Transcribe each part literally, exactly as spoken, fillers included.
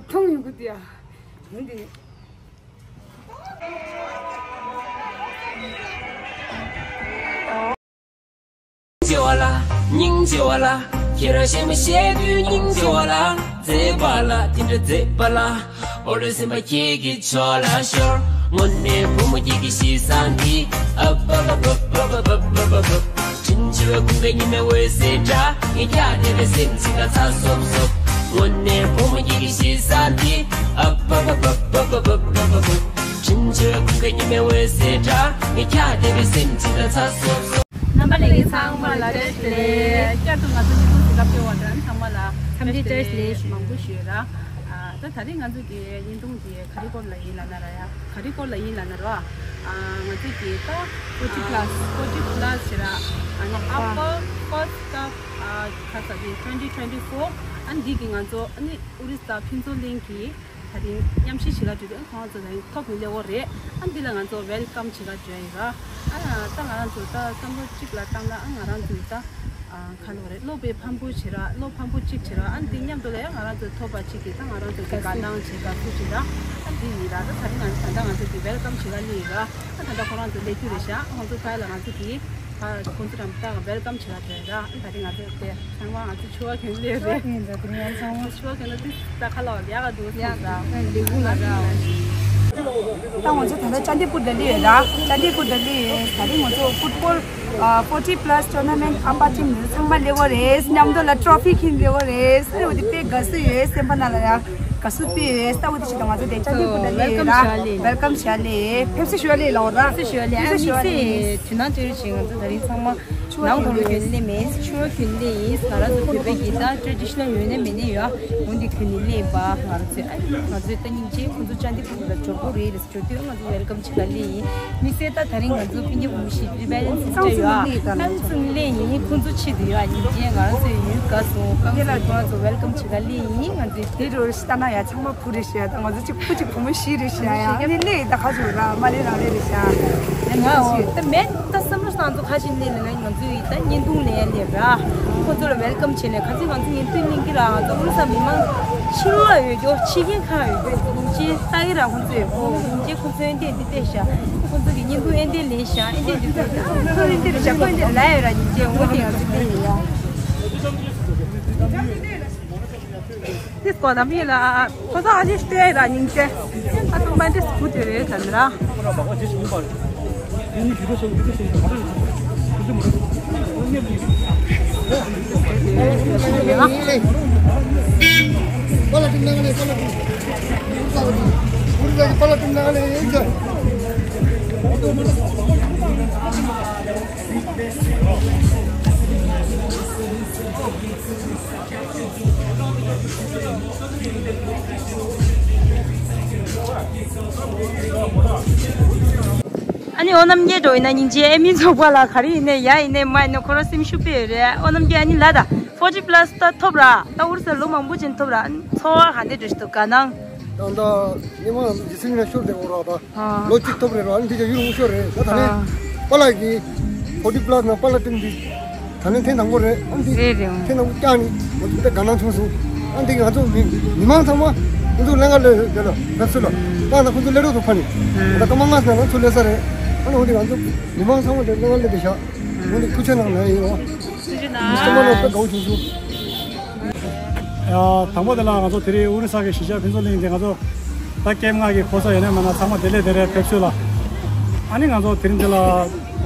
མཐོང་ཡོང་གི་འདུག་ཡ། འདི། སྙིང་རྗེ་བ་ལ། སྙིང་རྗེ་བ་ལ། ཁྱེད་རང་གཞས་མ་བཤད་དུས་སྙིང་རྗེ་བ་ལ། མཛེས་པ་ལ་དེ་འདྲ་མཛེས་པ་ལ། ཨོ་རེ་སེམས་པ་ཁྱེད་ཀྱི་ཕྱོགས་ལ་ཤོར། དངོས་གནས་བུ་མོ་ཁྱེད་ཀྱི་གཤིས་བཟང་འདི། ཨ་བ་བ་བ། དྲིན་ཆེ་བའི་ཀུན་དགའ་ཉི་མའི་འོད་ཟེར་འདྲ། ངས་ཀྱང་དེ་འདྲ་སེམས་ཅིག་ལ་ཚ་སོབ་སོབ། དངོས་གནས་བུ་མོ་ཁྱེད་ཀྱི་གཤིས་བཟང་འདི། ཨ་བ་བ་བ། དྲིན་ཆེ་བའི་ཀུན་དགའ་ཉི་མའི་འོད་ཟེར་འདྲ། ངས་ཀྱང་དེ་འདྲ་སེམས་ཅིག་ལ་ཚ་སོབ་སོབ། རྣམ་པ་ལྷན་རྒྱས་ཚང་མ་ལ་བཀྲ་ཤིས་བདེ་ལེགས། བསྐྱར་དུ་ང་ཚོ་བརྙན་ཐུང་འདི་ག་ཕེབས་པ་དང་ཚང་མ་ལ་འཚམས་འདྲི་བཀྲ་ཤིས་བདེ་ལེགས་ཞུ་མང་པོ་ཞུ་ཡོད་ར། ཨ། ད་ད་རེས་ང་ཚོ་གི་བརྙན་ཐུང་འདི་ག་རེ་སྐོར་ལ་ཡིན་ལབ་ན་ར་ཡ། ག་རེ་སྐོར་ལ་ཡིན་ལབ་ན་ར། ཨ། ང་ཚོ་གི་ད་forty plus, forty plus ཞེས་ར། ཨ་ནི་upper first cup, ཨ། ག་ས་དེ་twenty twenty-four། ཨ་ནི་འདི་གི་ང་ཚོ་ཨ་ནི་ཨོ་རི་ས་ཕུན་ཚོགས་གླིང་གི་ད་རིང་མཉམ་ཞུགས་བྱེད་ག་འགྲོ་དུས་ཁོང་ཚོ་ད་རིང་ཐོབ་མི་སླེབས་ཡོད་རེད། ཨ་འདི་ལ་ང་ཚོ་welcome བྱེད་ག་འགྲོ་ཡིན་ར། ཨ་ད་ང་རང་ཚོ་ད་བསམ་བློ་གཅིག་ལ་བཏང་ན་ཨ་ང་རང་ཚོ་ད་ཨ་ཁ་ལོ་རེད། བློ་དཔེ་ཕམ་པོ་བྱེད་ར། བློ་ཕམ་པོ་གཅིག་བྱེད་ར། ཨ་འདི་མཉམ་དུ་ལ་ཡང་ང་རང་ཚོ་ཐོབ་པ་གཅིག་གིས་ད་ང་རང་ཚོ་གི་དགའ་སྣང་བྱེད་དགའ་བསུ་བྱེད་ར། ཨ་འདི་ཡིན་ར། ད་ད་རིང་ང་ཚོ་ད་ལྟ་ང་ཚོ་གི་welcome བྱེད་ག་སླེབས་ཡིན་ར། ཨ་ད་ལྟ་ཁོ་རང་ཚོ་སླེབས་རྒྱུ་རེད་ཤག་ཨ་ཁོང་ཚོ་ཕར་ལ་ང་ཚོ་གི་ད་ཁོང་ཚོ་རང་ད་welcome བྱེད་ག་འགྲོ་ཡིན་ར། ཨ་ད་རིང་ང་ཚོ་དེ། ཚང་མ་ང་ཚོ་ཕྱུ་པ་གྱོན་སླེབས་རེད། ཕྱུ་པ་གྱོན་ད་དེ་ད་ཁ་ལོ་ཡག་ག་འདུག་ཡག་ག་ལེགས་འདུག་ལ་ར། ད་ང་ཚོ་ད་ལྟ་ཅན་ཌི་པུར་ལ་སླེབས་ཡོད་ར། ཅན་ཌི་པུར་ལ་སླེབས་ཡོད། ད་རིང་ང་ཚོ་ཕུཊ་བོལ་ཨ་forty plus tournament upper team ཚང་མ་སླེབས་པ་རེད། མཉམ་དུ་ལ་ཊོ་ཕི་འཁྱེར་སླེབས་པ་རེད། ཨ་འོ་དེ་དཔེ་དགའ་བསུ་ཡོད། སེམས་པ་ནང་ལ་ཡ་དགའ་བསུ་དཔེ་ཡོད། ད་འོ་དེ་བྱེད་དུས་ང་ཚོ་དེ་ཅན་ཌི་པུར་ལ་སླེབས་ཡོད་ར། welcome ཞུ་བ་སླེབས། ཕེབས་བསུ་ཞུ་བ་སླེབས་ལ་འོ་ར། ཕེབས་བསུ་ཞུ་བ་སླེབས། ཨ་དམིགས་བསལ་དུས་ནང་དེ་རུ་ཞིག་ང་ཚོ་ད་རིང་ཚང་མ། ནང་དུ་ལོ་གྱོན་ལེ་མེད། ཕྱུ་པ་གྱོན་ལེ་ཡིན། ང་རང་ཚོ་བོད་པའི་གི་ད་traditional ཡོད་ནི་མེད་ནི་ཡོད། འོན་ཏེ་གྱོན་ནི་ལེ་བ་ང་རང་ཚོས། ཨ་ནི་ང་ཚོས་ད་སྙིང་རྗེ་ཁོང་ཚོ་ཅན་ཌི་པུར་ལ་འབྱོར་པོ་རེད་རེད་འབྱོར་དུས་ང་ཚོ་welcome བྱེད་ག་ལེ་ཡིན། དམིགས་བསལ་ད་ད་རིང་ང་ཚོ་སྤུན་ཀྱག་བུ་མོ་ཞིག་རི་བེ་ལན་སི་སི་ཊར་ཡོད། ཨ་ནི་ཚང་ལེ་ཡིན། ཁོང་ཚོ་ཆེད་དུ་ཡོད། ཨ་སྙིང་རྗེ་ང་རང་ཚོའི་ཡུལ་དགའ་སོང་། ཁོང་ཚོ་ཁོ་རང་ཚོ་welcome བྱེད་ག་ལེ་ཡིན། ང་ཚོས་དེ་འགྲོ་ལྟ་ན་ཡ་ཚང་མ་བུ་རེད་ཤག་ད་ང་ཚོ་གཅིག་བུ་གཅིག་བུ་མོ་བཞི་རེད་ཤག་ཡ་ཨ་ནི་ལེ་ད་ག་ཚོད་ར་མ་ལེ་རང་ལེ་རེད་ཤག་ང་འོ་ད་མེད། ད་བསམ་བློ་བཏང་ཚོ་ཁ་ཞིག་ལེ་ལེ་ན་ང་ཚོའི་ད་བརྙན་ཐུང་ལེན་ལེ་ར། ཁོ་ཚོ་ལ་welcome བྱེད་ལེ་ག་ཚོད་ང་ཚོ་བརྙན་ཐུང་ལེན་གི་ར། ང་ཚོ་ཨོ་རི་ས་མི་མང་ཕྱི་ལོགས་ཡོད་རྒྱུ་ཕྱི་རྒྱལ་ཁག་ཡོད་རྒྱུ་ཉིན་བྱེད་ལྟ་གི་ར། ཁོ་ཚོས་ཁོ་ཉིན་བྱེད་ཁོ་ཚོ་ཨེ་འདྲས་འདི་བལྟས་ཤག་ཁོ་ཚོ་གི་བརྙན་ཐུང་ཨེ་འདྲས་ལེན་ཤག་ཨེ་འདྲས་འདི་བལྟས་ཤག་ཁོ་ཨེ་འདྲས་རེད་ཤག་ཁོ་ཨེ་འདྲས་ལ་ཡོད་ར། ཉིན་བྱེད་འོ་དེ་ང་ཚོ་བལྟས་ཡིན་ཡ། This one, I'm here, uh, for the Alice Day, running day. I don't mind this good, it is, and, uh, ཨ་ནི་ཨོ་རྣམ་རྒྱལ་འགྲོ་ཡིན་ན་སྙིང་རྗེ་ཨེ་མི་ཚོགས་པ་ལ་ག་རེ་ཡིན་ནའི་ཡ་ཡིན་ནའི་མ་ཡིན་ནའི་ཁོ་རང་སེམས་ཤུགས་དཔེ་ཡོད་རེད། ཨོ་རྣམ་རྒྱལ་ཨ་ནི་ལ་ད་forty plus ད་ཐོབ་ར། ད་ཨོ་རི་ས་ལོ་མང་པོ་ཅིག་ཐོབ་ར། ཨ་ནི་ཚོར་བ་ག་འདྲ་འདྲ་ཞིག་འདུག་ག་ནང་། ད་ད་ཉི་མ་ཇི་སྲིད་ཉི་མ་ཤོར་དེ་འོ་ར་ད། ལོ་གཅིག་ཐོབ་རེད་ར། ཨ་ནི་དེ་ཅག་ཡུན་རིང་ཤོར་རེད། ད་ད་ནས་པཱ་ལགས་ཀྱིས་forty plus ནང་པཱ་ལགས་ཊིམ་འདི་ད་ནས་ཐེངས་དང་པོ་རེད། ཨ་ནི་དེ་རེད་རེད། ཐེངས་དང་པོ་བཀྱག་ནི་ང་ཚོ་དཔེ་དགའ་སྣང་བྱུང་སོང་། ཨ་ནི་དེ་ང་ཚོ་མི་མི་མང་ཚང་མ་ཁོང་ཚོ་ལྷན་དགའ་སླེབས་ཡོད་དེ་ལ་བེབ་སི་ལ་བཏང་ན་ཁོང་ཚོ་སླེབས་རོགས་ཚོ་ཕ་ནི་ད་སྐར་མ་ལྔ་ཙམ་ནང་ཚུར་སླེབས་ས་རེད། ཨ་ནི་འོ་དེ་ང་ཚོ་མི་མང་ཚང་མ་དེ་ལྷན་དགའ་སླེབས་བསྡད་ཤག་འོ་དེ་ཐུགས་རྗེ་གནང་ནས་ཡིན་རོགས། ཐུགས་རྗེ་གནང་། མི་ཚང་མ་ལ་དཔེ་དགའ་བོ་བྱུང་སོང་། ཡ། དང་པོ་དེ་ལ་ང་ཚོ་དེ་རིང་ཨོ་རི་ས་གི་གཞིས་ཆགས་ཕུན་ཚོགས་གླིང་དེ་ང་ཚོ་ད་ཀེམ་ལྔ་གི་ཕོ་གསར་ཡོད་ན་མེད་ན་ཚང་མ་བདེ་ལེགས་བདེ་རེད་ཕེབས་བསུ་ལ། ཨ་ནི་ང་ཚོ་དེ་རིང་འདི་ལ་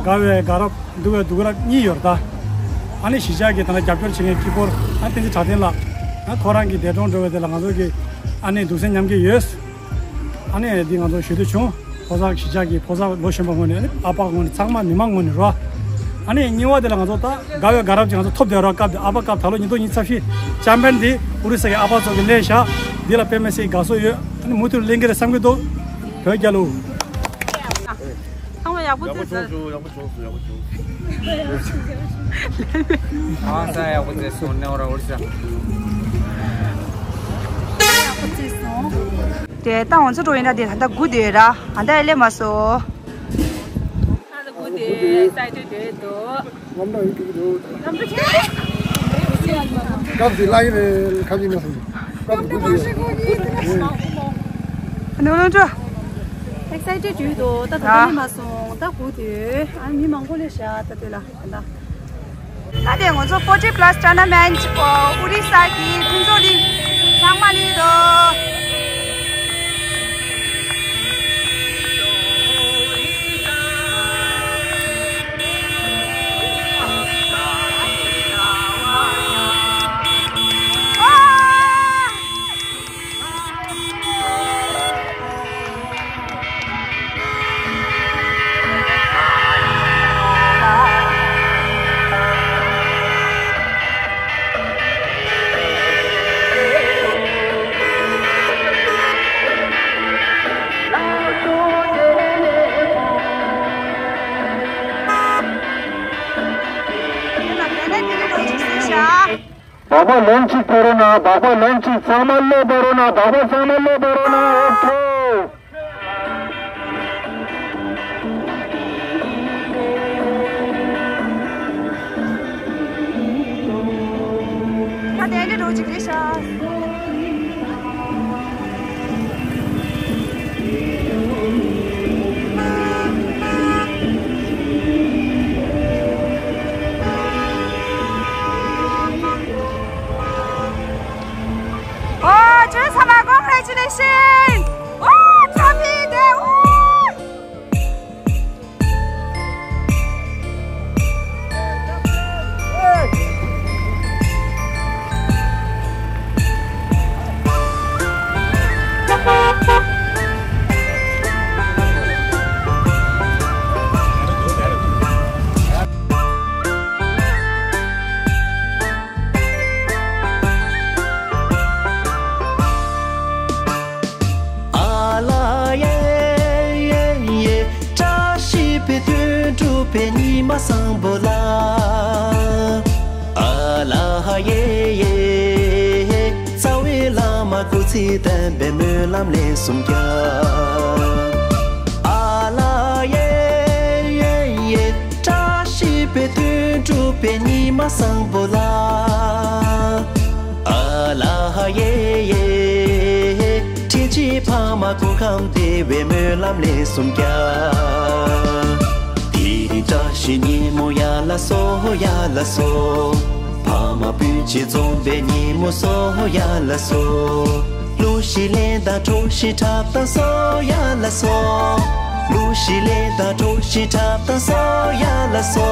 དགའ་བའི་དགའ་རབ་སྡུག་པའི་སྡུག་རབ་གཉིས་ཡོད་རེད་ད། ཨ་ནི་གཞིས་ཆགས་ཀྱི་ད་ལྟ་རྒྱབ་སྐྱོར་བྱེད་མཁན་དཀྱིལ་འཁོར་ཨ་བསྟན་འཛིན་གྲགས་ལྡན་ལགས། ཨ་ཁོ་རང་གི་འདས་གྲོངས་འགྲོ་བའི་དེ་ལ་ང་ཚོ་གི་ཨ་ནི་གདུང་སེམས་མཉམ་སྐྱེད་ཡོད། ཨ་ནི་འདི་ང་ཚོ་ཞུ་འདོད་བྱུང་། ཕོ་གསར་གཞིས་ཆགས་ཀྱི་ཕོ་གསར་ལོ་གཞོན་པ་ངོས་ནས་ཨ་ནི་ཨ་ཕ་ངོས་ནས་ཚང་མ་མི་མང་ངོས་ནས་རོ། ཨ་ནི་གཉིས་པ་དེ་ལ་ང་ཚོ་ད་དགའ་བའི་དགའ་རབ་ཅིག་ང་ཚོ་ཐོབ་བསྡད་རོགས། སྐབས་དེ་ཨ་ཕ་སྐབས་ད་ལོ་ཉིས་སྟོང་ཉི་ཤུ་རྩ་བཞི་ཅམ་པན་དེ་ཨོ་རི་ས་གི་ཨ་ཕ་ཚོ་གི་ལེན་བཞག་འདི་ལ་དཔེ་མི་སྲིད་དགའ་བསུ་ཡོད། ཨ་ནི་མུ་མཐུད་ལེན་གི་རེད་བསམ་གི་འདུག་བོད་རྒྱལ་ལོ། ཚང་མ་ཡག་པོ་ཡག་པོ་བྱུང་སོང་། ཡག་པོ་བྱུང་སོང་། ཡག་པོ་བྱུང་སོང་། ཨ་ས་ཡག་པོ་བྱས་སོང་། ནེ་ཝ་ར་ཨོ་རི་ས། ཡག་པོ་བྱས་སོང་། དེ་ད་ང་ཚོ་འགྲོ་ཡིན་ད། དེ་ད་ལྟ་སྒུག་བསྡད་ཡོད་ར། ད་ལྟ་ཡ་སླེབས་མ་སོང་། ད་ལྟ་སྒུག་བསྡད་ཡོད། ད་ལྟ་སྒུག་བསྡད་ཡོད་དོ། ངམ་ད་ཡིན་གྱི་འདུག་ངམ་ད་ཆེ། སྐབས་དེ་ལ་ཡིན་རེད། ཁ་ཅིག་མ་སོང་། ནོར་ལོ་འགྲོ། ཨེག་སའི་ཊེཌ་ཡོད་དོ། ད་ད་ལྟ་ནས་མ་སོང་། ད་སྒུག་དུས་ཨ་མི་མང་པོ་སླེབས་ཤག་ད་དེ་ལ་ད་ལྟ། ད་དེ་ང་ཚོ་ཕོར་ཊི་པ་ལ་སི་ཊོར་ན་མེན་ཊི་ཨོ་ཨོ་རི་ས་གི་ཕུན་ཚོགས་གླིང་ཚང་མ་སླེབས་དོ། སྦག་སྦག་ལན་གཅིག་ཕོར་རོགས་གནང་། སྦག་སྦག་ལན་གཅིག་ཚང་མ་སླེབས་ཕོར་རོགས་གནང་། སྦག་སྦག་ཚང་མ་སླེབས་ཕོར་རོགས་གནང་། ཨོ་ཁེ། ད་དེ་འདྲ་འགྲོ་གཅིག་རེད་ཤག་ཨོ། ཁྱོད་ཚང་མ་congratulation. ཨོ། trophy དེ། ཨོ། ཨ་ལ་ཡེ་ཡེ་ཡེ། བཀྲ་ཤིས་པའི་དོན་གྲུབ་པའི་ཉི་མ་བཟང་པོ་ལ། ཨ་ལ་ཡེ་ཡེ། རྩ་བའི་བླ་མ་སྐུ་ཚེ་བརྟན་པའི་སྨོན་ལམ་ལན་གསུམ་རྒྱག་ཨ་ལ་ཡེ་ཡེ་ཡེ། བཀྲ་ཤིས་པའི་དོན་གྲུབ་པའི་ཉི་མ་བཟང་པོ་ལ། ཨ་ལ་ཡེ་ཡེ། དྲིན་ཆེན་ཕ་མ་སྐུ་ཁམས་བདེ་བའི་སྨོན་ལམ་ལན་གསུམ་རྒྱག་དེ་རིང་བཀྲ་ཤིས་ཉིན་མོ་ཡ་ལ་སོ་ཡ་ལ་སོ། ཕ་མ་སྤུན་མཆེད་འཛོམས་པའི་ཉིན་མོ་སོ་ཡ་ལ་སོ། གླུ་གཞས་ལེན་དང་གྲོ་བཞིན་འཁྲབ་དང་སོ་ཡ་ལ་སོ། གླུ་གཞས་ལེན་དང་གྲོ་བཞིན་འཁྲབ་དང་སོ་ཡ་ལ་སོ།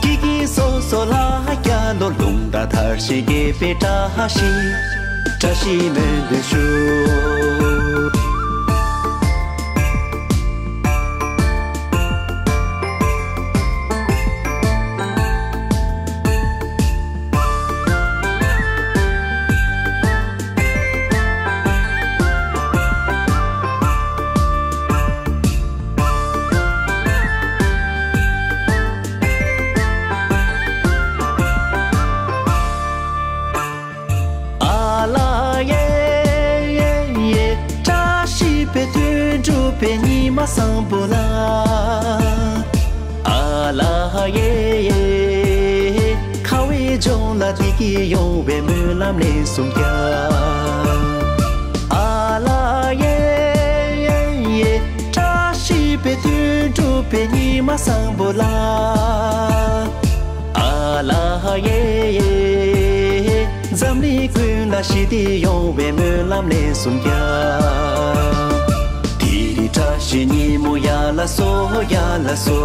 སྐྱིད་སྐྱིད་སོ་སོ་ལ་རྒྱ་ལོ། རླུང་རྟ་དར་ཞིང་རྒྱས་པའི་བཀྲ་ཤིས། བཀྲ་ཤིས་སྨོན་འདུན་ཞུ། ཨ་ལ་ཡེ་ཡེ་ཡེ། བཀྲ་ཤིས་པའི་དོན་གྲུབ་པའི་ཉི་མ་བཟང་པོ་ལ། ཨ་ལ་ཡེ་ཡེ། ཁ་བའི་ལྗོངས་ལ་བདེ་སྐྱིད་ཡོང་བའི་སྨོན་ལམ་ལན་གསུམ་རྒྱག་ཨ་ལ་ཡེ་ཡེ་ཡེ། བཀྲ་ཤིས་པའི་དོན་གྲུབ་པའི་ཉི་མ་བཟང་པོ་ལ། ཨ་ལ་ཡེ་ཡེ། འཛམ་གླིང་ཀུན་ལ་ཞི་བདེ་ཡོང་བའི་སྨོན་ལམ་ལན་གསུམ་རྒྱག་དེ་རིང་བཀྲ་ཤིས་ཉིན་མོ་ཡ་ལ་སོ་ཡ་ལ་སོ།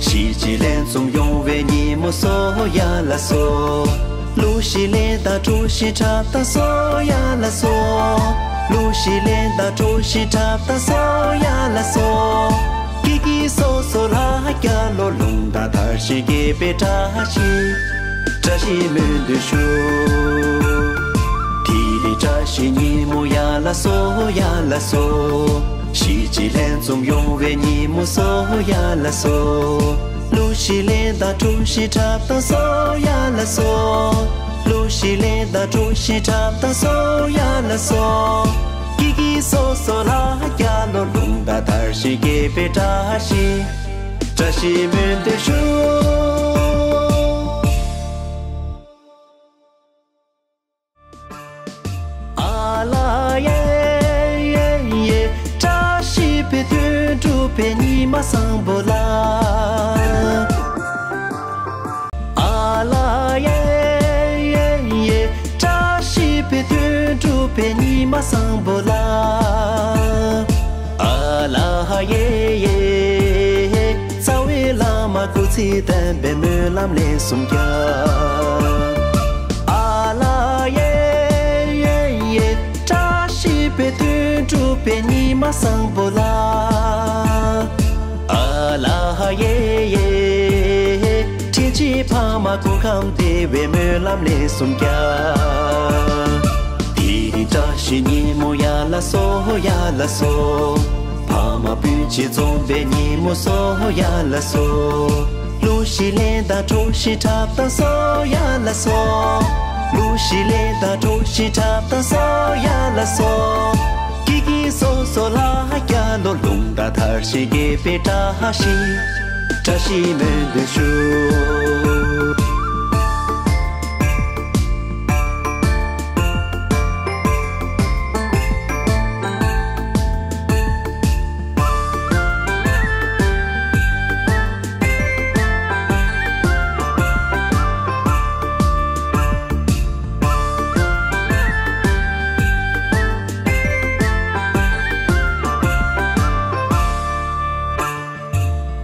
གཞིས་བྱེས་ལྷན་འཛོམས་ཡོང་བའི་ཉིན་མོ་སོ་ཡ་ལ་སོ། གླུ་གཞས་ལེན་དང་གྲོ་བཞིན་འཁྲབ་དང་སོ་ཡ་ལ་སོ། གླུ་གཞས་ལེན་དང་གྲོ་བཞིན་འཁྲབ་དང་སོ་ཡ་ལ་སོ། སྐྱིད་སྐྱིད་སོ་སོ་ལ་རྒྱ་ལོ། རླུང་རྟ་དར་ཞིང་རྒྱས་པའི་བཀྲ་ཤིས། བཀྲ་ཤིས་སྨོན་འདུན་ཞུ། དེ་རིང་བཀྲ་ཤིས་ཉིན་མོ་ཡ་ལ་སོ་ཡ་ལ་སོ། གཞིས་བྱེས་ལྷན་འཛོམས་ཡོང་བའི་ཉིན་མོ་སོ་ཡ་ལ་སོ། གླུ་གཞས་ལེན་དང་གྲོ་བཞིན་འཁྲབ་དང་སོ་ཡ་ལ་སོ། གླུ་གཞས་ལེན་དང་གྲོ་བཞིན་འཁྲབ་དང་སོ་ཡ་ལ་སོ། སྐྱིད་སྐྱིད་སོ་སོ་ལ་རྒྱ་ལོ། རླུང་རྟ་དར་ཞིང་རྒྱས་པའི་བཀྲ་ཤིས། བཀྲ་ཤིས་སྨོན་འདུན་ཞུ། པའི་ཉི་མ་བཟང་པོ་ལ། ཨ་ལ་ཡེ་ཡེ་ཡེ། བཀྲ་ཤིས་པའི་དོན་འགྲུབ་པའི་ཉི་མ་བཟང་པོ་ལ། ཨ་ལ་ཡེ་ཡེ། རྩ་བའི་བླ་མ་སྐུ་ཚེ་བརྟན་པའི་སྨོན་ལམ་ལན་གསུམ་རྒྱག། ཨ་ལ་ཡེ་ཡེ་ཡེ། བཀྲ་ཤིས་པའི་དོན་འགྲུབ་པའི་ཉི་མ་བཟང་པོ་ལ། ཨ་ལ་ཡེ་ཡེ། དྲིན་ཅན་ཕ་མ་སྐུ་ཁམས་བདེ་བའི་སྨོན་ལམ་ལན་གསུམ་རྒྱག། དེ་རིང་བཀྲ་ཤིས་ཉིན་མོ་ཡ་ལ་སོ་ཡ་ལ་སོ། ཕ་མ་སྤུན་མཆེད་འཛོམས་པའི་ཉིན་མོ་སོ་ཡ་ལ་སོ། གླུ་གཞས་ལེན་དང་གྲོགས་གཞས་འཁྲབ་དང་སོ་ཡ་ལ་སོ། གླུ་གཞས་ལེན་དང་གྲོགས་གཞས་འཁྲབ་དང་སོ་ཡ་ལ་སོ། སྐྱིད་སྐྱིད་སོ་སོ་ལ་རྒྱ་ལོ། རླུང་རྟ་དར་ཞིང་རྒྱས་པའི་བཀྲ་ཤིས། བཀྲ་ཤིས་སྨོན་འདུན་ཞུ།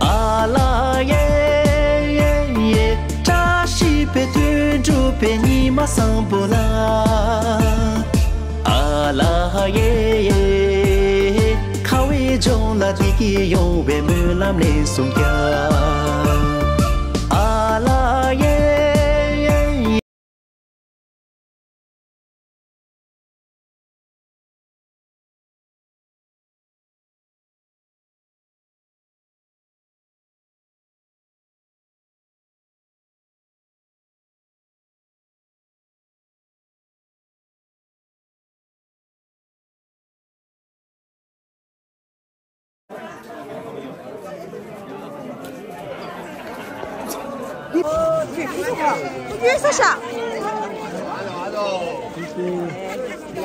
ཨ་ལ་ཡེ་ཡེ་ཡེ། བཀྲ་ཤིས་པའི་དོན་འགྲུབ་པའི་ཉི་མ་བཟང་པོ་ལ། ཨ་ལ་ཡེ་ཡེ། ཁ་བའི་ལྗོངས་ལ་བདེ་སྐྱིད་ཡོང་བའི་སྨོན་ལམ་ལན་གསུམ་རྒྱག། ཨ་ལ་ཡེ་ཡེ།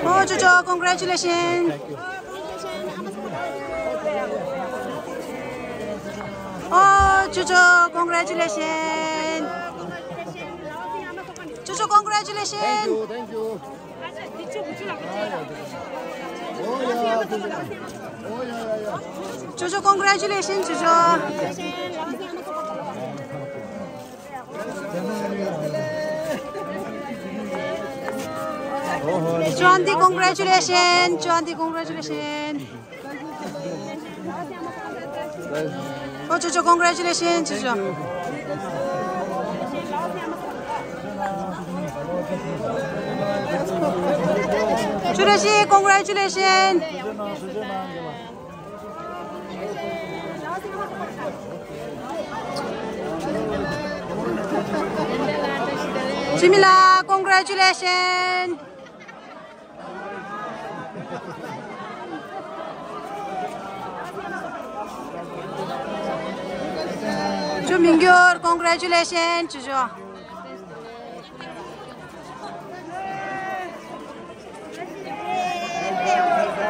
ཨོ་ཅོ་ཅོ། Congratulations. ཨོ་ཅོ་ཅོ། Congratulations. ཅོ་ཅོ། Congratulations. Thank you, thank you. ཅོ་ཅོ། Congratulations. ཅོ་ཅོ། ཅོ་ཨན་ཏི། Congratulations. ཅོ་ཨན་ཏི། Congratulations. ཨོ་ཅོ་ཅོ། Congratulations. ཅོ་ཅོ། ཅོ་ཅོ་ཞི། Congratulations. ཅི་མི་ལ། Congratulations. ཅོ་མི་འགྱུར། Congratulations. ཅོ་ཅོ།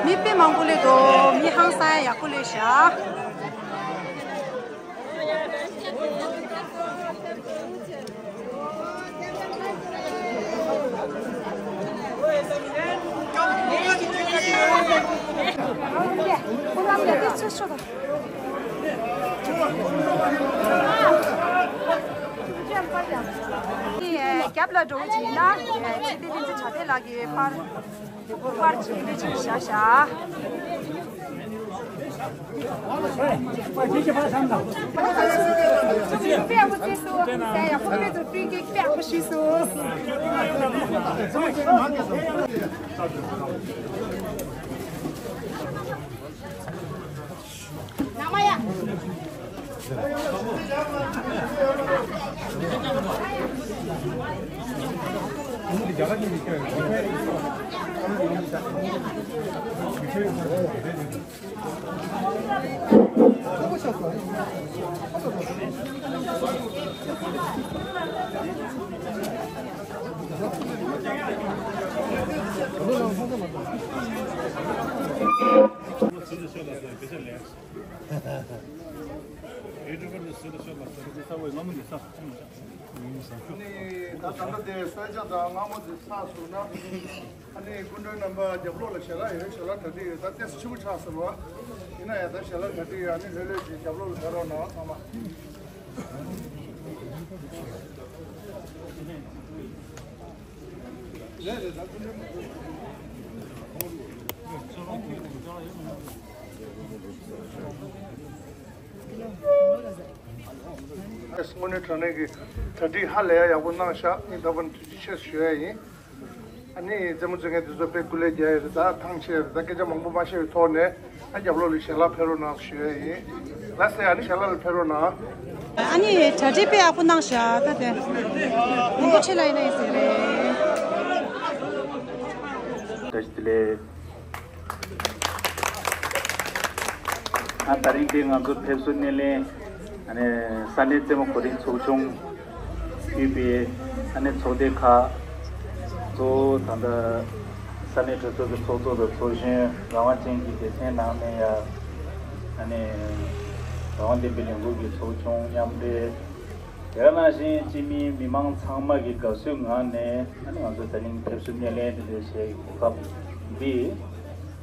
མི་དཔེ་མང་པོ་སླེབས་འདུག་མི་ཧང་སང་ཡག་པོ་སླེབས་ཤག་རྒྱབ་ལ་འགྲོ་བ་ཅིག་ཡིན་ན། ཚེ་བརྟན་བསྟན་འཛིན་དྲ་ཐེག་ལགས་ཀྱིས་ཕར། དེ་གོ་པར་གྱི་འདི་ཅིག་བཞག་བཞག་ད་ད་ལྟ་དེ་གསོལ་ཇ་དང་མངར་མོ་དེ་ཚར་སོང་ན། ཨ་ནི་སྐུ་མགྲོན་རྣམ་པ་རྒྱབ་ལོགས་ལ་ཞལ་ལག་ཡོད། ཞལ་ལག་གྲ་སྒྲིག་ཡོད། ད་ཏོག་ཙམ་ཕྱི་པོ་ཆགས་སོང་བ། ཡིན་ན་ཡང་ད་ཞལ་ལག་གྲ་སྒྲིག་ཡོད། ཨ་ནི་ལྷོད་ལྷོད་ཀྱིས་རྒྱབ་ལོགས་ལ་ཕེབས་རོགས་གནང་། ཚང་མ། དངོས་གནས་དྲང་གནས་ཀྱི་གྲ་སྒྲིག་ཧ་ལས་ཡག་པོ་གནང་ཤག་སྙིང་ཐག་པ་ནས་ཐུགས་རྗེ་ཆེ་ཞུ་ཡ་ཡིན། ཨ་ནི་རྩེད་མོ་རྩེ་མཁན་དེ་ཚོ་དཔེ་སྐུ་ལས་རྒྱལ་ཡོད་རེད། ད་ཐང་ཆད་རེད། ད་སྐད་ཆ་མང་པོ་མ་བཤད་པའི་ཐོག་ནས་ཨ་རྒྱབ་ལོགས་ལ་ཞལ་ལག་ཕེབས་རོགས་གནང་ཞུ་ཡ་ཡིན། ལགས་སེ། ཨ་ནི་ཞལ་ལག་ལ་ཕེབས་རོགས་གནང་། ཨ་ནི་གྲ་སྒྲིག་དཔེ་ཡག་པོ་གནང་ཤག་ད་དེ་རིན་པོ་ཆེ་ལ་ཡིན་ན་ཡིན་ཟེར་རེད། བཀྲ་ཤིས་བདེ་ལེགས། ཨ་དེ་རིང་འདི་ང་ཚོ་ཕེབས་བསུ་སྣེ་ལེན། ཨ་ནི་ས་གནས་རྩེད་མོ་གོ་སྒྲིག་ཚོགས་ཆུང་ཡོད་པའི་ཨ་ནི་ཚོགས་སྡེ་ཁག་གཙོ་བོ་ད་ལྟ་ས་གནས་གྲོས་ཚོགས་ཀྱི་ཚོགས་གཙོ་དང་ཚོགས་གཞོན། རང་དབང་ཅན་གྱི་སྡེ་ཚན་ནང་ནས་ཡ་ཨ་ནི་རང་དབང་བདེན་པའི་ལས་འགུལ་གྱི་ཚོགས་ཆུང་མཉམ་འབྲེལ། དེ་ག་ནང་བཞིན་སྤྱི་མིའི་མི་མང་ཚང་མ་གི་དགའ་བསུའི་ངང་ནས་ཨ་ནི་ང་ཚོ་དེ་རིང་ཕེབས་བསུ་སྣེ་ལེན་དེ་འདྲ་བྱེད་ཀྱི་གོ་སྐབས་འདི་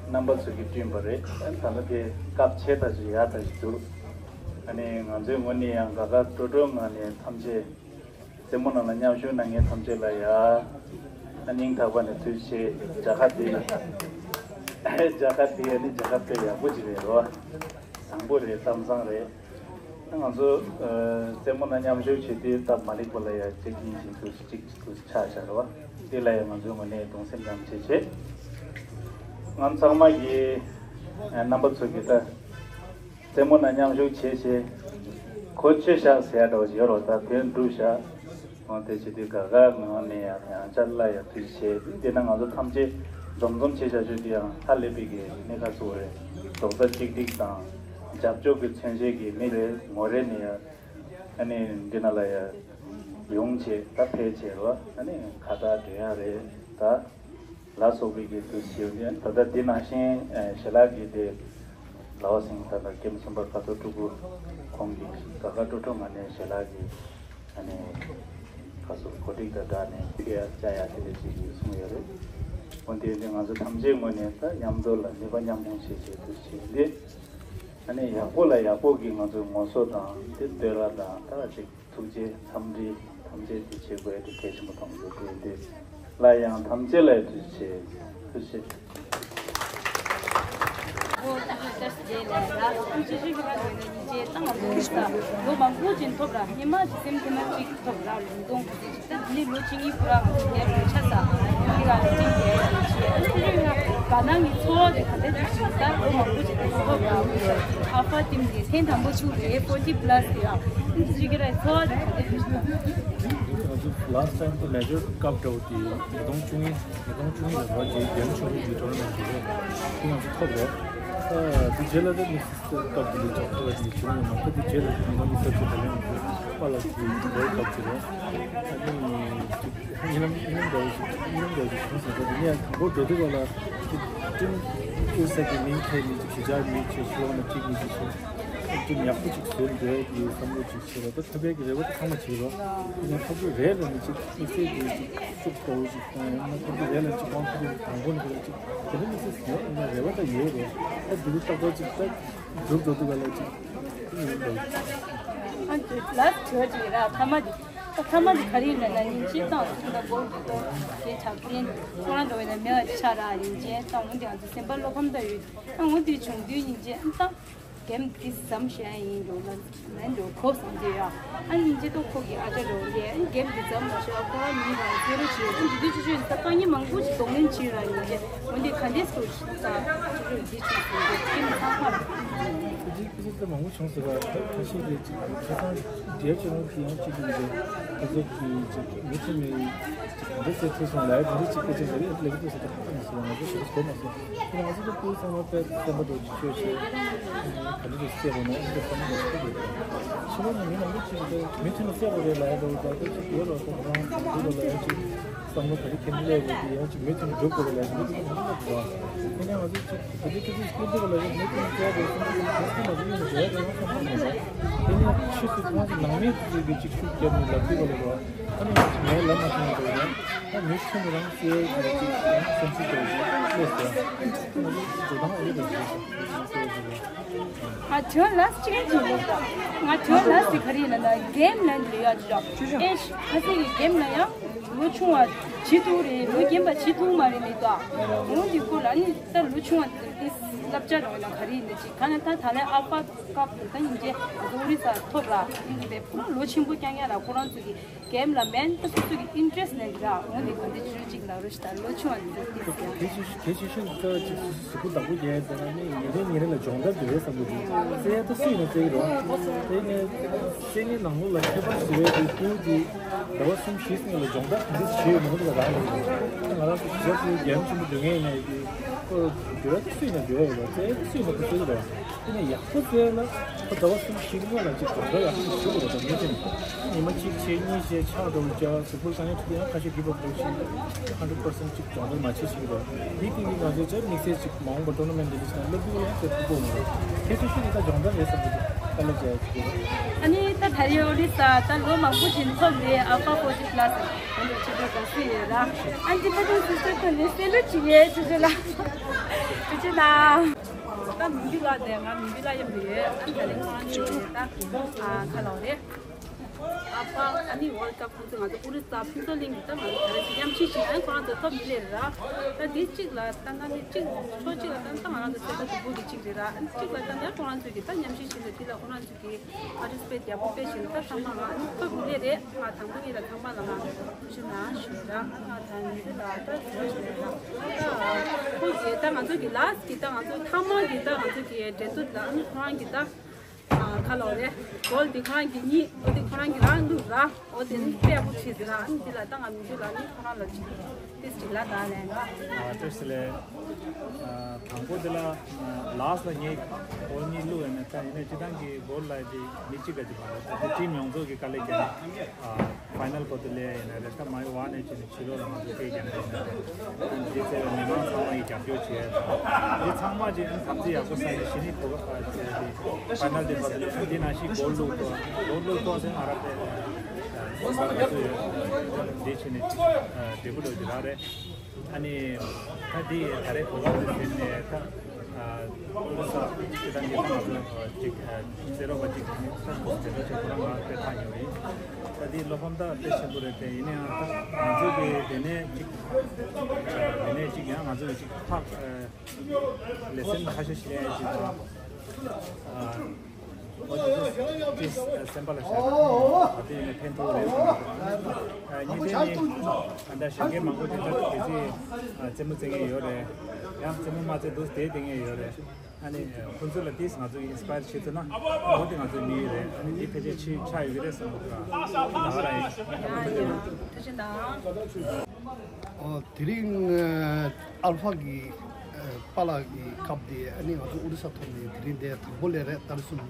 རྣམ་པ་ཚོ་གིས་བསྐྲུན་པ་རེད། ཨ་ནི་ད་ལྟ་དེ་སྐབས་ཆེ་ད་ཅིག་ཡག་ད་ཅིག་འདུག་ཨ་ནི་ང་ཚོའི་ངོས་ནས་ཡང་དགའ་དགའ་སྤྲོ་སྤྲོའི་ངང་ནས་ཐམས་ཅད་རྩེད་མོ་ནང་ལ་མཉམ་ཞུགས་གནང་མཁན་ཐམས་ཅད་ལ་ཡ་ཨ་སྙིང་ཐག་པ་ནས་ཐུགས་རྗེ་ཆེ། མཇལ་ཁ་དེ་མཇལ་ཁ་དེ་ཨ་ནི་མཇལ་ཁ་དཔེ་ཡག་པོ་ཅིག་རེད་རོ། བཟང་པོ་རེད། གཏམ་བཟང་རེད། ང་ཚོ་ཨ་རྩེད་མོ་ནང་མཉམ་ཞུགས་བྱེད་དུས་སྟབས་མ་ལེགས་པ་ལ་ཡ་གཅིག་གཉིས་ཤིག་ཏུ་གཅིག་གཅིག་ཏུ་ཆགས་བཞག་རེད་བ། དེ་ལ་ཡ་ང་ཚོའི་ངོས་ནས་གདུང་སེམས་མཉམ་སྐྱེད་བྱེད། ང་ཚང་མ་གིས་ཨ་རྣམ་པ་ཚོ་གིས་ད་རྩེད་མོ་ནང་མཉམ་ཞུགས་བྱེད་བྱེད། གོ་ཆོད་བཞག་ཟེར་ཡ་འདྲ་བོ་ཞིག་ཡོད་རེད། ད་དེ་འགྲུབ་བཞག་འོ་དེ་བྱེད་དུས་དགའ་དགའ་ངང་ནས་ཡང་ཡང་བསྐྱར་སླར་ཡང་ཐུགས་རྗེ་ཆེ། དེས་ན་ང་ཚོ་ཐམས་ཅད་འཛོམས་འཛོམས་བྱེད་བྱ་ཆོས་དེ་ཡང་ཧ་ལས་པའི་གི་གནད་འགག་གཙོ་བོ་རེད། རྡོག་རྩ་གཅིག་སྒྲིལ་དང་རྒྱབ་སྐྱོར་གྱི་མཚོན་བྱེད་ཀྱི་མི་རེ་ངོ་རེ་ནས་ཡང་ཨ་ནི་འདི་ན་ལ་ཡང་ཡོང་བྱེད་ད་ཕལ་ཆེར་བ་ཨ་ནི་ཁ་བརྡ་འདྲ་ཡང་རེད། ད་ལ་སོགས་པའི་གི་དུས་ཞེས་ནས་ད་ལྟ་འདི་ནང་བཞིན་ཞལ་ལག་གི་དེ་ལའོ་སིང་ད་ལྟ་སྐྱེམས་གསུམ་པ་ཁ་ཐོར་ཕྲུ་གུ་ཁོང་གི་དགའ་དགའ་སྤྲོ་སྤྲོ་ངང་ནས་ཞལ་ལག་གི་ཨ་ནི་ཁ་སོགས་གོ་སྒྲིག་དང་སྦྲགས་ནས་དེ་ཡར་བཅར་ཡག་དེ་འདྲ་ཅིག་གི་གསུངས་ཡོད་རེད། འོན་ཏེ་འདི་ང་ཚོ་ཐམས་ཅད་ངོས་ནས་ད་མཉམ་དུ་ལ་ནུས་པ་མཉམ་སྤུངས་བྱེད་ཆེད་དུ་བྱེད་འདི་ཨ་ནི་ཡག་པོ་ལ་ཡག་པོ་གི་ང་ཚོའི་ངོ་སོ་དང་དེ་བསྟོད་ར་དང་ད་ཅིག་ཐུགས་རྗེ་འཚམས་འདྲི་ཐམས་ཅད་དེ་བྱེད་དགོས་དེ་གལ་ཆེན་པོ་མཐོང་འདུག་དེ་འདི་ལ་ཡང་ཐམས་ཅད་ལ་ཐུགས་རྗེ་ཆེ། ཐུགས་རྗེ་ཆེ། ཨོ་ད་ལྟ་ཞེས་ལས་ར་ཐུགས་རྗེ་ཆེ་ཞུ་བ་ཡོད་ན་ཡིན་ཅེས་ད་ང་ཚོ་ས་ལོ་མང་པོ་ཅིག་ཐོབ་ར་ཉི་མ་ཅིག་སེམས་ཐེ་མ་ཅིག་ཐོབ་ར་ལུང་སྟོང་གི་ད་འདི་ནི་ལོ་གཅིག་གཉིས་པོ་ར་ང་ཚོ་ངའི་ལོ་ཆ་ས་འདི་ར་ཅིག་ཡོད་ཅེས་ཨ་ནི་ཁྱོད་ཡོད་ན་དགའ་སྣང་གི་ཚོར་བ་དེ་ག་འདྲ་ཅིག་ཞུ་ད་ལོ་མང་པོ་ཅིག་ཐོབ་ར་ཨ་ཕ་ཏིམ་གི་ཐེངས་དང་པོ་ཆུ་རེད་ཕོར་ཊི་པ་ལ་སི་དེ་ར་ཨ་ནི་ཅིག་གི་ར་ཚོར་བ་དེ་ག་འདྲ་ཅིག་ཞུ། ང་ཚོ་last time དེ་major cup འདྲ་བོ་དེ་ཉིས་སྟོང་བཅུ་གཉིས་ཉིས་སྟོང་བཅུ་གཉིས་ལ་ར་ཇེ་རྒྱལ་ཆེན་པོ་གི་tournament དེ་རེད། དེ་ང་ཚོ་ཐོབ་རེད། ད་དེ་རྗེས་ལ་ད་Mrs Cup དེ་ལས་ཀྱང་ཐོབ་པ་དེ་བྱུང་ཡོད་མ་རེད། ད་དེ་རྗེས་ལ་དེ་ཉིས་སྟོང་ཉི་ཤུ་རྩ་གཅིག་ད་ལན་ང་ཚོ་པཱ་ལགས་ཀྱི་World Cup དེ་རེད། ཨ་ནི་ཉེ་ལམ་ཉེ་ལམ་འདྲ་བོ་ཞིག་ཉེ་ལམ་འདྲ་བོ་ཞིག་བྱུང་སོང་། ད་དེ་ནས་ཡང་དང་པོ་འགྲོ་དུས་ག་ལ་ཅིག་ཀྲིན་ཨུ་ས་གི་མིང་ཐོག་ནས་ཅིག་གཞིས་ཆགས་མིང་ཅིག་ཤོག་ན་གཅིག་གཉིས་ཅིག་ཤོག་ཀྲིན་ཡག་པོ་ཅིག་བཟོས་འདོད་ཀྱི་བསམ་བློ་ཅིག་བྱས་པ། ད་ཐུབ་པའི་གི་རེ་བ་ད་ཚང་མ་བྱེད་རོགས། ཡིན་ན་ཐབས་ཇུས་རེ་ལ་ནི་ཅིག་དམིགས་བསལ་གྱི་ཅིག་ཤུགས་གཙོ་བོ་ཅིག་དང་ཡང་ན་ཐབས་ཇུས་རེ་ལ་ཅིག་དབང་ཐུབ་པའི་དང་པོ་ནས་ཁོ་ལ་ཅིག་དེ་འདྲ་དམིགས་བསལ་ཟིན་ཡོད་ཡིན་ན་རེ་བ་ད་ཡོད་རེད། ད་འདི་ལྟ་སྟབས་ཅིག་ད་སྒྲུབ་འགྲོ་དུས་ག་ལ་ཅིག་ཨ་ལ་ཇོ་ཅིག་ར་ཐ་མ་དེ་ད་ཐ་མ་དེ་ག་རེ་ཡིན་ན་ན་ཉིན་སྤྱིར་བཏང་ད་སྒོར་གྱི་ཏོ་དེ་གྲགས་ཅན་ཁོ་རང་འདྲ་བས་ན་མེད་པ་ཆགས་ར་ཡིན་ཅན་ད་འོན་ཏེ་ང་ཚོ་སེམས་པ་བློ་ཕམ་ད་ཡོད། ད་འོན་ཏེ་བྱུང་དུས་ཡིན་ཅན་ད། གེམ་འདི་ཙམ་ཞིག་ཡིན་འགྲོ་ལ་མེད་འགྲོ་གོ་སོང་དེ་ཡ། ཨ་ནི་ཅི་ཏོ་ཁོ་གི་ཨ་ཅག་འགྲོ་ལེ་ཨ་ནི་གེམ་འདི་ཙམ་མ་ཞིག་ཁོ་རང་ཉིད་རང་སྐྱེ་རུ་ཆེ་ཨ་ནི་འདི་དུས་ཆུ་ཆུ་ཡིན་ས་དཀའ་ངལ་མང་པོ་ཞིག་གདོང་ལེན་བྱེད་ར་ཡིན་ཅེ་འོན་ཏེ་ག་འདྲས་སུ་ཞིག་ད་ཆུ་ཆུ་འདི་ཆུ་སོང་དེ་ཁྱིམ་ཚང་མ། ཁོ་ཅིག་ཁོ་ཅིག་ད་མང་པོ་བྱུང་ཟེར་བ་ད་ཁ་ཤས་རེད་ཅིག་ཁ་སང་རྒྱལ་བྱུང་གི་ཡང་ཅིག་གི་འདི་ཁོ་ཚོ་གི་ཅིག་མི་ཁྲི་མི་ཅིག་ག་འདྲས་ཟེར་ཐུབ་སོང་ལ་ཨ་འདི་ཅིག་སྐད་ཆ་ཞིག་ལབ་ཀྱི་འདུག་ཟེར་ད་ཁ་སང་མ་སོང་ང་ཚོ་ཞིག་གོ་མ་སོང་། ང་ཚོ་ད་སྐུའི་ཚང་མ་དཔེ་བསམ་པ་འདྲ་ཅིག་ཆོས་བྱེད། ག་འདྲ་ཅིག་བཤད་པ་ན་ཨ་འདྲ་བསམ་པ་འདྲ་ཅིག་ཆོས་བྱེད། ཕྱི་ལོགས་ནས་མི་མང་པོ་ཅིག་ད་མི་མཐུན་ན་བསད་དགོས་རེད་ལབ་ཡ་འདྲ་བོ་ད་ལྟ་ཅིག་ཡོད་རེད། ཁོ་རང་འདུག་ལ་ཡ་ཅིག་བསམ་བློ་ག་རེ་འཁྱེར་ནས་སླེབས་ཡོད་དེ་ཡ་ཅིག་མི་མཐུན་ན་སྒྲུབ་དགོས་རེད་ལབ་ཡ་ཅིག་མི་མཐུན་ན་སྒྲུབ་དགོས་རེད། དེ་ནས་ང་ཚོ་ཅིག་བོད་ཀྱི་སྐད་ཆ་སྐད་འདི་ག་ལ་ཡོད་མེད་ཀྱི་སྐད་དེ་སོང་ཙང་དེ་སྐད་མ་ཟིན་ནས་འཇོག་ཡ་དེ་ཡང་བསམ་བློ་མེད་པ། དེ་ནས་ཕྱིས་སུ་ཁོང་ཚོ་ནང་མི་ཚོས་ཀྱི་ཅིག་ཤུགས་བརྒྱབ་ནས་ལབ་དུས་ག་ལ་ཡོད། ཨ་ནི་ང་ཚོ་ངས་ལབ་མ་ཐུབ་ནས་འདུག་ཡང་ད་མི་ཤི་ནི་རང་སྐྱེ་ཡ་ཅིག་ཡང་སེམས་ཤུགས་རྒྱབ་ཅིག་སླེབས་སོང་། ང་ཚོ་འགྲོ་སྟངས་ཨེ་རེད་པས་ཟེར་སོང་། ང་ཚོ་ལ་སྐྱེ་གི་ང་ཚོ་ལ་སི་ག་རེ་ཡིན་ན་གེམ་ལ་འདི་ཡ་ཅིག་ཨེ་ཤ་ཁ་སི་གི་གེམ་ལ་ཡང་། ལོ་ཆུང་བ་བྱེད་ཐུབ་རེད། ལོ་རྒན་པ་བྱེད་ཐུབ་མ་རེད་མི་འདུག་འོན་ཏེ་ཁོ་ལ་ནི་ད་ལོ་ཆུང་བ་དེ་བསླབ་བྱ་རོགས་ན་ག་རེ་ཡིན་ན་ཅིག་ག་ནས་ད་ད་ལན་ཨ་ཕ་སྐབས་དེ་ད་ཡིན་ཅེ་ཨ་ཟོ་རི་ས་ཐོབ་ར་ཡིན་པས་ཁོ་རང་ལོ་ཆེན་པོ་རྐྱང་རྐྱང་ར་ཁོ་རང་ཚོ་གི་གེམ་ལ་མེན་ད་སོ་སོ་གི་ཨིན་ཊེ་རེ་སི་ནས་ར་འོན་ཏེ་ག་འདི་ཆུ་ཅིག་ལ་རོ་ཞིག་ད་ལོ་ཆུང་བ་འདི་ད་ཏིས་ཡ། གལ་ཆེ་གལ་ཆེ་ཤོས་ད་ཅིག་གཟུགས་པོ་བདག་པོ་རྒྱག་ཡ་དེ་ན་ནི་ཉིན་རེ་ཉིན་རེ་ལ་སྦྱོང་བརྡར་འདི་རེད་བསམ་གི་འདུག་རྩེ་ཡ་ད་སུ་ཡིན་ན་རྩེ་གི་རོགས་དེ་ནས་རྩེ་ངན་ནང་ལོགས་ལ་ཁྱད་པར་ཟེར་བའི་དུས་དེ་ཟླ་བ་གསུམ་བཞི་ཙམ་ལ་སྦྱོང་བརྡར་དེ་འདྲ་བྱེད་ཡོད་མ་གཏོགས་རག་ལས་ཡོད། ང་རང་ཚོ་ཞབས་ཞུ་རྒྱ་ཆེན་པོ་འདོད་མཁན་ཡིན་ན་ཡོད་དུས་ཁོ་འདོད་ཡ་སུས་ན་འདོད་ཡ་ཡོད་རེད། རྩེ་ཡ་སུས་ན་ཁོ་རྩེ་གི་རེད། དེ་ནས་ཡག་པོ་རྩེ་ཡ་ལ་ཁོ་ཟླ་བ་གསུམ་བཞི་གི་སྔོན་ལ་ཅིག་སྦྱོང་བརྡར་ཡག་པོ་ཞུ་དགོས་རེད། ད་ངས་བྱས་ནས་ཉི་མ་གཅིག་བྱས་གཉིས་བྱས་ཕྱག་འདྲ་བོ་རྒྱག་གཟུགས་པོ་དཀའ་ངལ་འཕྲད་དུས་ཡང་ཁ་ཤས་འདི་བ་པོ་ཞིག་ཧན་ཌེ་རེད་པར་སེན་ཊི་ཅིག་སྦྱོང་བརྡར་མ་བྱེད་ཞིག་རེད། འདི་དེ་གི་ང་ཚོའི་ཅར་དམིགས་བསལ་ཅིག་མ་འོངས་པ་ཊོར་ན་མེན་ཊ་འདི་འདྲ་ཞིག་ན་སླེབས་དུས་ཡང་དེ་ཕུག་པོ་མ་རེད། ཁྱེད་ཚོ་ཤུགས་ཀྱིས་ད་སྦྱོང་བརྡར་རེད་བསམ་གི་འདུག་དཀའ་ལས་བརྒྱབ་ཡ་ཅིག་རེད། ཨ་ནི་ད་ད་རེས་ཨོ་རི་ས་ད་ལོ་མང་པོ་ཞིག་ཐོབ་རེད། ཨལ་ཕ་ཕོར་ཊི་པ་ལ་སི་ང་ཚོ་ཆེད་དུ་དགའ་བསུ་ཡོད་ར། ཨ་ནི་ད་དུང་སི་སི་ཊར་ཐོན་ནས་སེ་ལུ་ཅིག་ཡོད་ཆུ་ཆུ་ལ། ཆུ་ཆུ་ལ། ད་མི་འདུག་ལ་དེ་ང་མི་འདུག་ལ་ཡོད་མི་ཡོད། ཨ་ནི་ད་རེས་ཁོང་ཚོ་ད་ཨ་ཁ་ལོ་རེད། ཨ་ཕ་ཨ་ནི་ཝོལ་ཀབ་ཁོང་ཚོ་ང་ཚོ་ཨོ་རི་ས་ཕུན་ཚོགས་གླིང་གི་ད་ང་ཚོ་ད་རེས་མཉམ་ཞུགས་ཞིག་ཨ་ནི་ཁོ་རང་ཚོ་ཐོབ་མི་ལེ་ར། ད་དེ་གཅིག་ལ་ད་ད་ནི་གཅིག་ཕྱོགས་གཅིག་ལ་ད་ད་ང་རང་ཚོ་སེམས་པ་སྡུག་པོ་གི་གཅིག་རེད་ར། ཨ་ནི་གཅིག་ལ་ད་ད་ཁོ་རང་ཚོ་གི་ད་མཉམ་ཞུགས་ཞིག་ལ་དེ་ལ་ཁོ་རང་ཚོ་གི་པར་ཊི་སི་པེཊ་ཡག་པོ་སྤེལ་བཞིན་ད་ཚང་མ་ང་ཨ་ནི་ཐོབ་མི་ལེ་རེད། ང་དང་པོ་ཉིད་ལ་ཚང་མ་ལ་ང་ཐུགས་རྗེ་གནང་ཞུ་ར། ང་ད་ཉིད་ལ་ད་ཐུགས་རྗེ་གནང་། ད་ཁོ་གི་ད་ང་ཚོ་གི་ལ་སི་ཊི་གི་ད་ང་ཚོ་ཐ་མ་གི་ད་ང་ཚོ་གི་འགྲན་བསྡུར་ལ་ཨ་ནི་ཁོ་རང་གི་ད། ཨ་ཁ་ལོ་རེད། གོལ་འདི་ཁོ་རང་གི་གཉིས། ཨོ་འདི་ཁོ་རང་གི་རང་བླུགས་ར། ཨོ་དེ་ནི་དཔེ་ཡག་པོ་བྱས་ཟེར་ར། ཨ་ནི་འདི་ལ་ད་ང་མི་འདུག་ལ་ནི་ཁོ་རང་ལ་ཅིག་ཏིས་ཅིག་ལ་ད་ལན་ར། ཨ་ཏིས་ལེ། ཨ་དང་པོ་འདི་ལ་ལ་སི་ཊི་ལ་ངས་གོལ་གཉིས་བླུགས་ཡོད་ནས་ད་ཡིན་ནའི་སྤྱི་བཏང་གི་གོལ་ལ་ཅིག་མི་གཅིག་ག་ཅིག་མ་རེད། ད་ཏིས་ཊིམ་ཡོངས་རྫོགས་ཀྱི་དཀའ་ལས་བརྒྱབ་ནས་ཨ། ཕའི་ནལ་བར་དུ་སླེབས་ཡིན་ན་རེད། ད་མ་ཡི་བར་ནས་བྱས་ནས་ཕྱི་ལོགས་ལ་ང་ཚོ་སྐད་རྒྱབ་ཡིན་ན་རེད། ཨ་ནི་འདི་ཚེ་མི་མང་ཚང་མ་ཡི་རྒྱབ་སྐྱོར་བྱས་དང་། འདི་ཚང་མ་ཅིག་ཨ་ནི་ཐབས་ཚིག་ཡག་པོ་བསམ་ནས་གཞི་ནས་གོ་སྐབས་བྱས་ཏེ་ཕའི་ནལ་དེ་བར་དུ་སླེབས། འདི་ནང་བཞིན་གོལ་བླུགས་ཐོག་གོལ་བླུགས་ཐོག་ཚེ་ང་རང་དཔེ་ང་ཚོ་ཡོད་འདི་བྱས་ནས་ཅིག་འབྲས་བུ་ལོས་ཀྱི་རག་རེད། ཨ་ནི་ད་འདི་ད་རེས་གོ་སྐབས་འདི་ཟིན་ནས་ད་ཨ་ཨོ་རི་ས་སྤྱི་བཏང་གི་ང་ཚོ་ཅིག་ཨ་རྩེད་རོགས་པ་ཅིག་ད་དེ་འདྲ་ཅིག་ཁོ་རང་ང་དཔེ་ཐག་ཉེ་བ་ཡིན། ད་འདི་བློ་ཕམ་ད་དཔེ་ཆེན་པོ་རེད་དེ། ཡིན་ནའང་ད་ང་ཚོ་གི་དེ་ནས་ཅིག་དེ་ནས་ཅིག་ཡང་ང་ཚོ་གི་ཅིག་ཕག་ལེ་སན་ཁ་ཤས་ཤིག་ལེན་ཅིག་དང་། ཨ་ཨོ་དེ་ཚོ་ཏིས་སེམས་པ་ལ་བཞག་ད་དེ་ཡིན་ན་ཕན་ཐོགས་རེད་བསམ་གི་འདུག་ཨ་ཉིན་རེ་ནི་ཨ་ད་གཞོན་སྐྱེས་མང་པོ་དེ་ཚོ་གལ་སྲིད་ཨ་རྩེད་མོ་རྩེ་མཁན་ཡོད་རེད། ཡང་རྩེད་མོ་མ་རྩེ་འདུག་བསྡད་བསྡད་མཁན་ཡོད་རེད། ཨ་ནི་ཁོང་ཚོ་ལ་ཏིས་ང་ཚོ་ཨིན་སི་པ་ཡར་བྱེད་ཐུབ་ན་འོ་དེ་ང་ཚོའི་དམིགས་ཡུལ་རེད། ཨ་ནི་འདི་ཕལ་ཆེར་ཕྱིར་ཆགས་ཡོད་ཀྱི་རེད་བསམ་གི་འདུག་ཨ་ད་ག་རང་ཡིན། ཐུགས་རྗེ་གནང་། ཨོ་དེ་རིང་ཨ་ཨལ་ཕ་གི་ཨ་པཱ་ལགས་ཀྱི་ཁབ་དེ་ཨ་ནི་ང་ཚོ་ཨོ་རི་ས་ཐོག་ནས་དེ་རིང་དེ་དང་པོ་སླེབས་རེད། ཏ་རིག་གསུམ་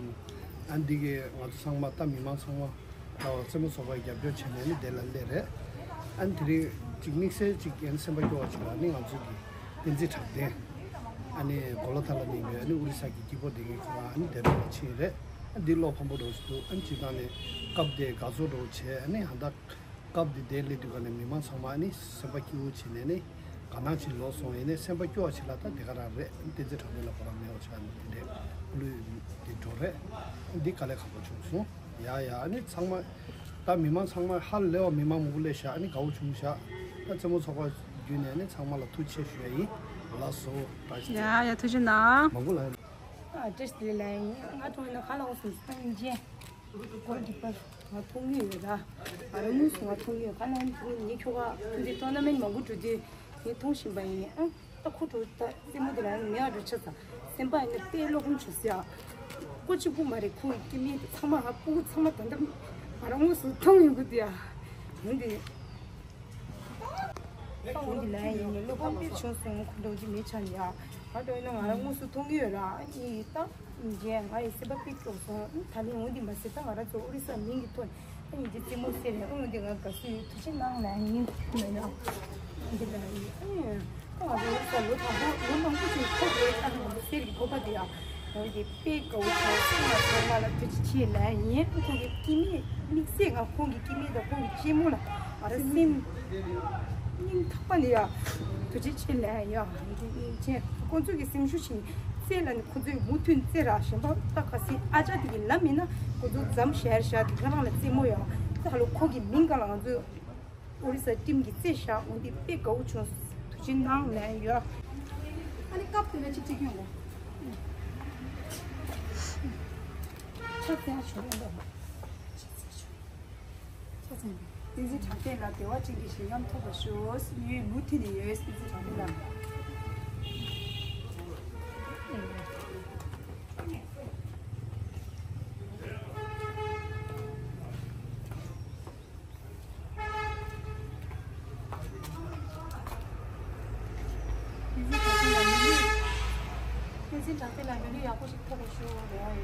ཨ་འདི་གི་ང་ཚོ་ཚང་མ་ད་མི་མང་ཚང་མ་ད་རྩེད་མོ་ཚོགས་པའི་རྒྱབ་སྐྱོར་བྱས་ནས་ནི་དེ་ལ་སླེབས་རེད། ཨ་ནི་དེ་རིང་ཅིག་དམིགས་བསལ་ཅིག་ཨ་ནི་སེམས་པ་སྐྱོ་བ་ཅིག་ལ་ནི་ང་ཚོ་གི་བསྟན་འཛིན་གྲགས་ལྡན་ཨ་ནི་གོ་ལ་ཐང་ལ་གནས་པའི་ཨ་ནི་ཨོ་རི་ས་གི་སྐྱིད་པོ་ལྡན་མཁན་ཁོ་རང་ཨ་ནི་དེ་རིང་ལ་ཕྱིན་རེད། ཨ་འདི་བློ་ཕམ་པོ་འདྲ་བོ་ཞིག་འདུག་ཨ་ནི་སྤྱིར་བཏང་ནས་སྐབས་དེ་དགའ་ཚོར་འདྲ་བོ་བྱས། ཨ་ནི་ཧ་ད་སྐབས་འདི་དེ་སླེབས་དུས་ག་ནས་མི་མང་ཚང་མ་ཨ་ནི་སེམས་པ་སྐྱིད་པོ་བྱས་ནས་ནི་དགའ་སྣང་ཅིག་ལོག་སོང་། ཡིན་ནའི་སེམས་པ་སྐྱོ་བ་ཞིག་ལ་ད་དེ་ག་རང་རེད། ཨ་ནི་བསྟན་འཛིན་གྲགས་ལྡན་ལ་ཁོ་རང་མེད་པ་ཆགས་ནས་དེ་འདྲས་ཀླུ་འདི་འགྲོ་རེད། ཨ་འདི་དཀའ་ལས་ཁག་པོ་བྱུང་སོང་། ཡ་ཡ་ཨ་ནི་ཚང་མ་ད་མི་མང་ཚང་མ་ཧ་ལས་པ་མི་མང་མང་པོ་སླེབས་ཤག་ཨ་ནི་དགའ་བོ་བྱུང་ཤག་ད་རྩེད་མོ་ཚོགས་པ་བརྒྱུད་ནས་ཨ་ནི་ཚང་མ་ལ་ཐུགས་རྗེ་ཆེ་ཞུ་ཡ་ཡིན། ལགས་སོ། བཀྲ་ཤིས་བདེ་ལེགས། ཡ་ཡ་ཐུགས་རྗེ་གནང་། མང་པོ་ལ། ཨ་བཀྲ་ཤིས་བདེ་ལེགས་ཡིན། ང་གྲོངས་ཡིན་ན་ཁ་ལག་འོག་སུ་སང་ཡིན་ཅན་གོ་འདི་པར་ང་མཐོང་གི་ཡོད་ད། ང་རང་དངོས་སུ་ང་མཐོང་གི་ཡོད། ཁ་ལག་འདི་ངའི་ཁྱོ་ག་ཐུན་ཏེ་ཊོར་ན་མེན་མང་པོ་འགྲོ་དུས་ངས་མཐོང་བཞིན་པ་ཡིན། ཨ་ད་ཁོ་འགྲོ་ད་རྩེད་མོ་དེ་ལ་ངའི་ཨ་འགྲོ་ཆ་ཚ་སེམས་པ་ཡིན་ན་དཔེ་བློ་ཕམ་བྱུང་ཟེར། ཨ་ཀོ་གཅིག་པུ་མ་རེད། ཁོ་ཡི་སྐྱེ་དམན་དེ་ཚང་མ་ང་སྤུ་གུ་ཚང་མ་ད་ལྟ་ང་རང་དངོས་སུ་མཐོང་ཡོང་གི་འདུག་ཡ། འོན་ཏེ། ད་འོན་ཏེ་ལན་ཡིན་ནས་བློ་ཕམ་དཔེ་བྱུང་སོང་། ཁོ་འདྲ་ཅིག་མི་ཆགས་ཡ། ང་འདྲ་ཡིན་ན་ང་རང་དངོས་སུ་མཐོང་གི་ཡོད་ར། ཨ་ནི་ད་ཡིན་ཅན་ང་ཡི་སེམས་པ་ཕིག་ཏོག་སོང་། ད་ནི་འོན་ཏེ་མ་ཟད་ད་ང་རང་ཚོ་ཨོ་རི་ས་མིང་གི་ཐོག་ནས་ད་ཡིན་ཅན་རྩེད་མོ་རྩེ་ནས་འོན་ཏེ་ང་དགའ་བསུ་ཡོད། ཐུགས་རྗེ་གནང་ལན་ཡིན་མེད་ན། འདི་ལ་ཡིན། ཨ་ནི་ད་ང་ཚོ་ཨོ་རི་ས་ལོ་དང་པོ་ལོ་མང་པོ་ གི་སྤོབས་པ་དེ་ཡང་ཡང་གི་དཔེ་དགའ་བོ་བྱུང་། སེམས་ལ་ཐོག་མ་ལ་ཐུགས་རྗེ་ཆེ་ལན་ཡིན། ཁོང་གི་སྐྱེ་དམན་དམིགས་བསལ་ང་ཁོང་གི་སྐྱེ་དམན་དང་ཁོང་གི་གཅེན་མོ་ལ་ང་རང་སེམས་སྙིང་ཐག་པ་ནས་ཡང་ཐུགས་རྗེ་ཆེ་ལན་ཡང་ཡིན་གི་ཆེ། ཁོང་ཚོ་གི་སེམས་ཤུགས་ཆེ་ནི་རྩེ་ལ་ནི་ཁོང་ཚོས་མུ་མཐུད་རྩེ་ར་གཞན་པ་ད་ག་སྲིད་ཨ་ཅག་དེ་གི་ལམ་མིན་ན་ཁོང་ཚོ་འཛམ་ཞལ་ཞག་དེ་ག་རང་ལ་རྩེད་མོ་ཡང་ད་ཧ་ལོ་ཁོ་གི་མིང་ག་ལ་ང་ཚོས། ཨོ་རི་ས་ཊིམ་གྱི་རྩེ་ཞག་འོན་ཏེ་དཔེ་དགའ་བོ་བྱུང་། ཐུགས་རྗེ་གནང་ལན་ཡོད། ཨ་ནི་སྐབས་དེ་ལ་གཅིག་གཅིག་ཡོང་གོ། ཆ་ཚང་ཆོག་ཡོང་འདུག་ཆ་ཚང་ཆོག་ཆ་ཚང་། བསྟན་འཛིན་དྲག་རྒྱས་ལགས་བདེ་བ་ཅན་གྱི་ཞིང་ཁམས་ཐོབ་པར་ཤོག་ངས་མུ་མཐུད་ནས་ཡོད། བསྟན་འཛིན་དྲག་རྒྱས་ལགས། བསྟན་འཛིན་དྲག་རྒྱས་ལགས་མི་ལུས། བསྟན་འཛིན་དྲག་རྒྱས་ལགས་མི་ལུས་ཡག་པོ་ཞིག་ཐོབ་པར་ཤོག་རེ་བ་ཡོད།